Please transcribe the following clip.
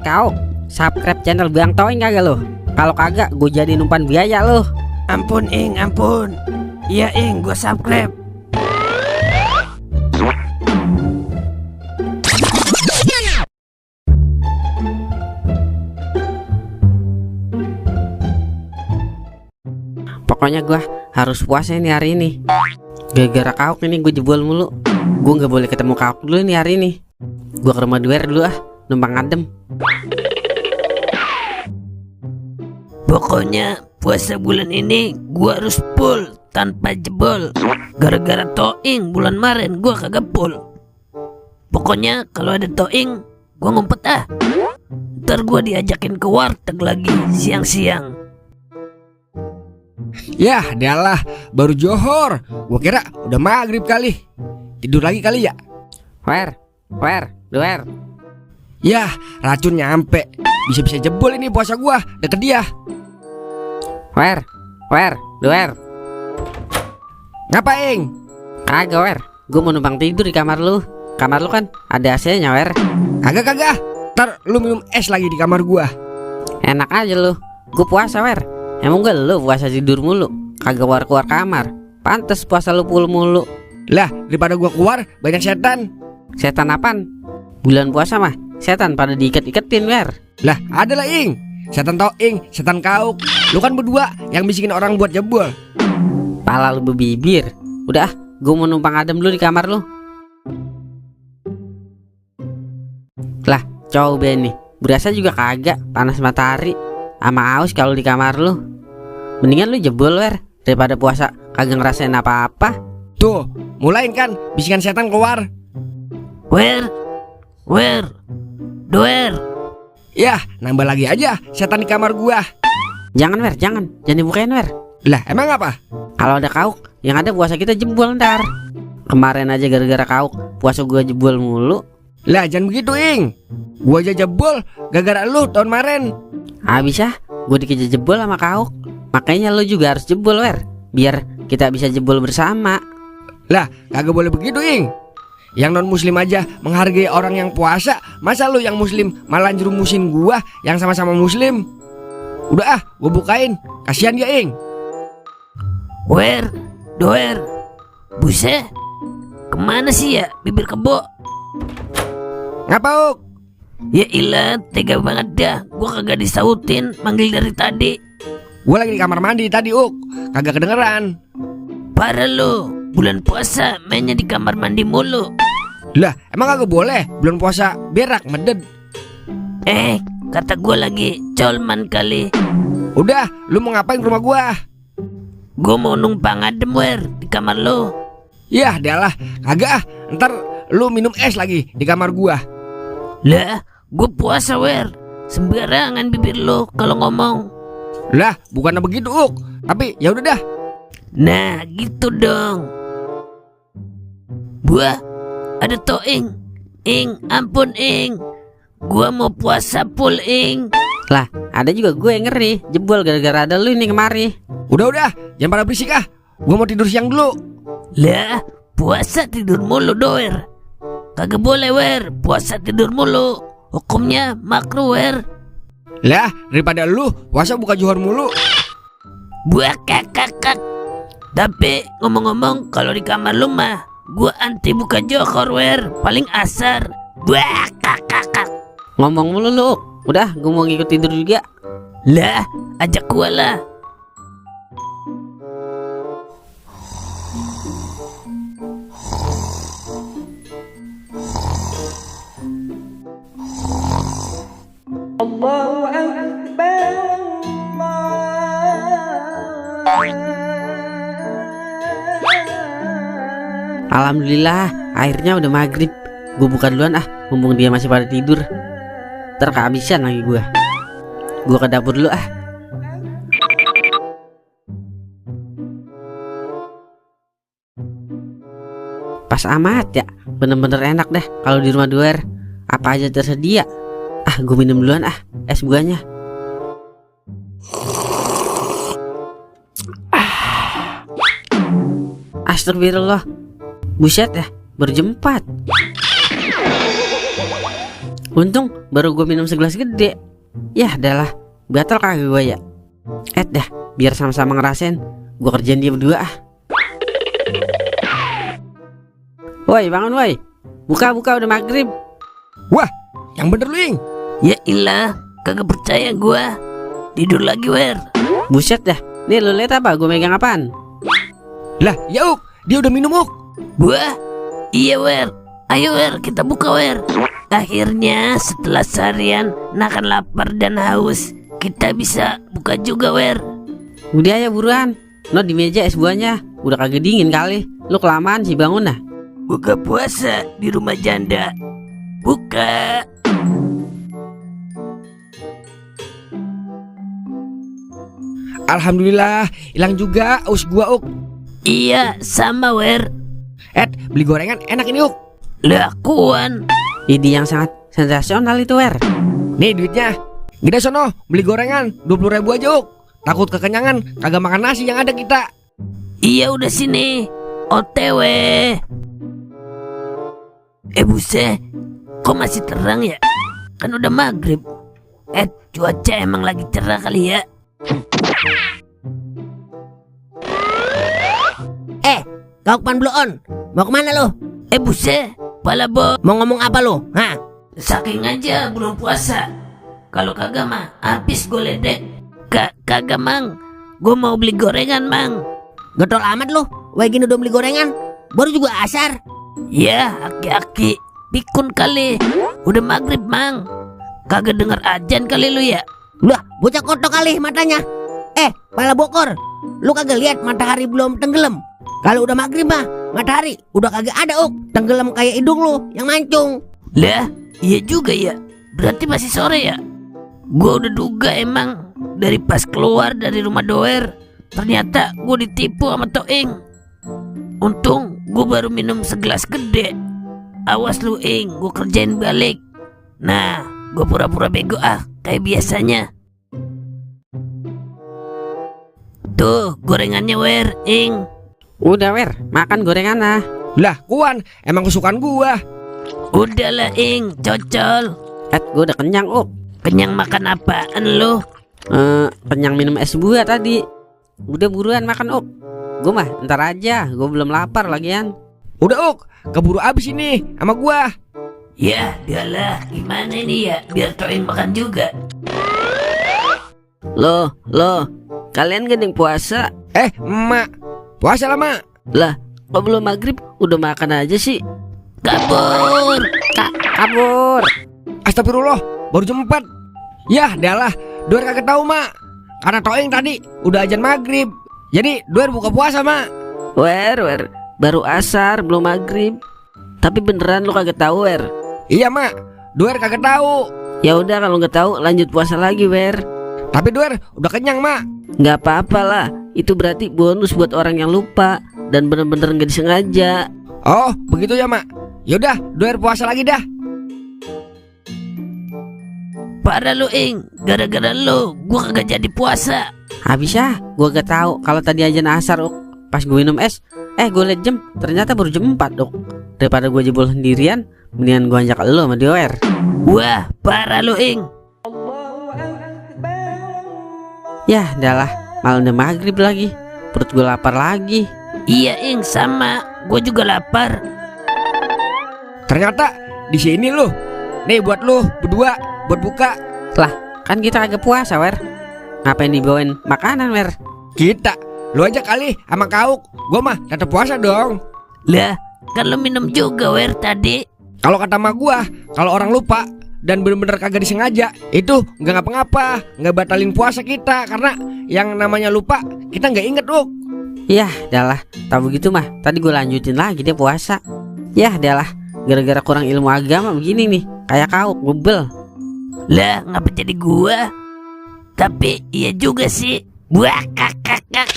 Kau subscribe channel Bang Toing kagak lo? Kalau kagak gue jadi numpan biaya lo. Ampun Ing, ampun. Iya Ing, gue subscribe. Pokoknya gue harus puasa nih hari ini. Gara-gara Kauk ini gue jebol mulu. Gue nggak boleh ketemu Kauk dulu nih hari ini. Gue ke rumah Duer dulu numpang adem. Pokoknya puasa bulan ini gua harus full tanpa jebol. Gara-gara Toing bulan kemarin gua kagak full. Pokoknya kalau ada Toing gua ngumpet Ntar gua diajakin ke warteg lagi siang-siang. Yah, dialah baru johor. Gua kira udah maghrib kali. Tidur lagi kali ya. Duer. Yah, racun nyampe. Bisa-bisa jebol ini puasa gua deket dia. Duer. Ngapain? Kagak gue mau numpang tidur di kamar lu. Kamar lu kan ada AC-nya Kagak. Ntar lu minum es lagi di kamar gua. Enak aja lu. Gue puasa Emang gak lu puasa tidur mulu? Kagak keluar kamar. Pantes puasa lu full mulu. Lah, daripada gua keluar banyak setan. Setan apaan? Bulan puasa mah setan pada diiket-iketin Lah, ada lah Ing. Setan Toing, setan Kauk. Lu kan berdua yang bisikin orang buat jebol. Pala lu bebibir. Udah gue mau numpang adem dulu di kamar lu. Lah, coba nih. Berasa juga kagak panas matahari sama aus kalau di kamar lu. Mendingan lu jebol daripada puasa kagak ngerasain apa-apa. Tuh, mulain kan bisikan setan keluar. Duer. Yah, nambah lagi aja setan di kamar gua. Jangan dibukain Lah, emang apa? Kalau ada Kauk, yang ada puasa kita jebol ntar. Kemarin aja gara-gara Kauk, puasa gua jebol mulu. Lah, jangan begitu Ing. Gua aja jebol gara-gara lu tahun kemarin. Habis gue dikejar jebol sama Kauk. Makanya lu juga harus jebol biar kita bisa jebol bersama. Lah, kagak boleh begitu Ing. Yang non muslim aja menghargai orang yang puasa. Masa lu yang muslim malah jerumusin gua yang sama-sama muslim? Udah gua bukain. Kasihan dia Ing. Duer. Buset. Kemana sih ya bibir kebo? Ngapa Uk? Ya ilah, tega banget dah. Gua kagak disautin manggil dari tadi. Gua lagi di kamar mandi tadi Uk. Kagak kedengeran. Parah lu. Bulan puasa mainnya di kamar mandi mulu. Lah, emang kagak boleh bulan puasa berak meded. Kata gue lagi colman kali. Udah, lu mau ngapain ke rumah gua? Gue mau numpang adem di kamar lu. Yah, dialah kagak ntar lu minum es lagi di kamar gua. Lah, gue puasa sembarangan bibir lu kalau ngomong. Lah, bukannya begitu Uk. Tapi ya udah dah. Nah, gitu dong. Gua ada Toing. Ing, ampun Ing. Gua mau puasa full Ing. Lah, ada juga gue yang ngeri jebol gara-gara ada lu ini kemari. Udah, jangan pada berisik Gua mau tidur siang dulu. Lah, puasa tidur mulu doer. Kagak boleh puasa tidur mulu. Hukumnya makruh Lah, daripada lu puasa buka johor mulu. Buah kakak. Tapi ngomong-ngomong, kalau di kamar lu mah gua anti buka johor paling asar. Buah kakak. Ngomong mulu lu. Udah gue mau ngikut tidur juga. Lah, ajak gua lah. Allahu Akbar. Alhamdulillah, akhirnya udah maghrib. Gue buka duluan mumpung dia masih pada tidur. Ntar kehabisan lagi gue. Gue ke dapur dulu Pas amat ya, bener-bener enak deh kalau di rumah Duer. Apa aja tersedia. Gue minum duluan es buahnya. Astagfirullah. Buset berjempat. Untung baru gue minum segelas gede. Yah adalah, batal kagak gue ya. Dah, biar sama-sama ngerasain. Gue kerjain dia berdua ah. Woi bangun woi. Buka udah maghrib. Wah, yang bener lu Ing. Ya ilah, kagak percaya gua. Tidur lagi, Wer. Buset dah. Nih lu lihat apa? Gue megang apaan? Lah, ya Uk, dia udah minum Uk. Wah, iya Wer. Ayo Wer, kita buka Wer. Akhirnya setelah seharian nakan lapar dan haus, kita bisa buka juga Wer. Udah ya buruan. No di meja es buahnya. Udah kagak dingin kali. Lu kelamaan sih bangun nah. Buka puasa di rumah janda. Buka. Alhamdulillah, hilang juga aus gua Uk. Iya, sama Wer. Beli gorengan enak ini Uk. Lakuan. Ide yang sangat sensasional itu Wer. Nih duitnya. Gede sono, beli gorengan 20.000 aja Uk. Takut kekenyangan, kagak makan nasi yang ada kita. Iya udah sini. OTW. Buset, kok masih terang ya? Kan udah maghrib. Cuaca emang lagi cerah kali ya. Kaukpan blow on. Mau kemana lo? Buset, pala bo. Mau ngomong apa lo? Hah? Saking aja belum puasa. Kalau kagak mah habis gue ledek. Kagak mang. Gue mau beli gorengan mang. Getol amat lo. Wah gini udah beli gorengan. Baru juga asar. Ya, aki-aki. Pikun kali. Udah maghrib mang. Kagak denger ajan kali lu ya? Lah, bocah kotok kali matanya. Pala bokor. Lu kagak lihat matahari belum tenggelam? Kalau udah maghrib mah, matahari udah kagak ada Uk. Tenggelam kayak hidung lu yang mancung. Lah, iya juga ya. Berarti masih sore ya? Gua udah duga emang. Dari pas keluar dari rumah Doer, ternyata gua ditipu sama Toing. Untung gua baru minum segelas gede. Awas lu Ing, gua kerjain balik. Nah, gua pura-pura bego kayak biasanya. Tuh, gorengannya Wer, Ing. Udah Wer, makan gorengan ah. Lah, Kuan, emang kesukaan gua. Udahlah Ing, cocol. Gue udah kenyang Kenyang makan apaan lu? Kenyang minum es buah tadi. Udah buruan makan Gue mah ntar aja, gue belum lapar lagian. Udah Uk, keburu abis ini sama gua. Ya, dialah, gimana ini ya biar Toing makan juga. Loh, kalian gak ada yang puasa? Emak, puasa lah Mak. Lah, kok belum maghrib udah makan aja sih? Kabur. Kabur. Astagfirullah, baru jam 4. Yah, dalah, Doer kagak tahu Mak. Karena Toing tadi udah ajan maghrib. Jadi Doer buka puasa Mak. Wer, baru asar belum maghrib. Tapi beneran lu kagak tahu Wer? Iya Mak, Doer kagak tahu. Ya udah kalau nggak tahu lanjut puasa lagi Wer. Tapi Doer udah kenyang Mak. Nggak apa-apa lah. Itu berarti bonus buat orang yang lupa dan bener-bener nggak disengaja. Oh, begitu ya Mak. Yaudah, Doer puasa lagi dah. Parah lu Ing, gara-gara lu gua kagak jadi puasa. Habis ya, gua gak tahu kalau tadi ajan asar pas gue minum es. Gue liat jam, ternyata baru jam 4 Daripada gue jebol sendirian, mendingan gue ajak lu sama Doer. Wah, parah lu Ing. Yah, dah lah, malam udah maghrib lagi. Perut gue lapar lagi. Iya Ing, sama. Gue juga lapar. Ternyata di sini lu. Nih buat lu berdua, buat buka. Lah, kan kita agak puasa Wer. Ngapain dibawain makanan Wer? Kita, lu aja kali sama Kauk. Gua mah tetap puasa dong. Lah, kan lu minum juga Wer tadi. Kalau kata mak gua, kalau orang lupa dan bener-bener kagak disengaja, itu nggak ngapa-ngapa, nggak batalin puasa kita. Karena yang namanya lupa kita nggak inget Uk. Yah, dah lah, tahu begitu mah. Tadi gue lanjutin lagi dia puasa. Yah, dah lah, gara-gara kurang ilmu agama begini nih. Kayak Kauk, bebel. Lah, ngapa jadi gua? Tapi iya juga sih. Buah kakak.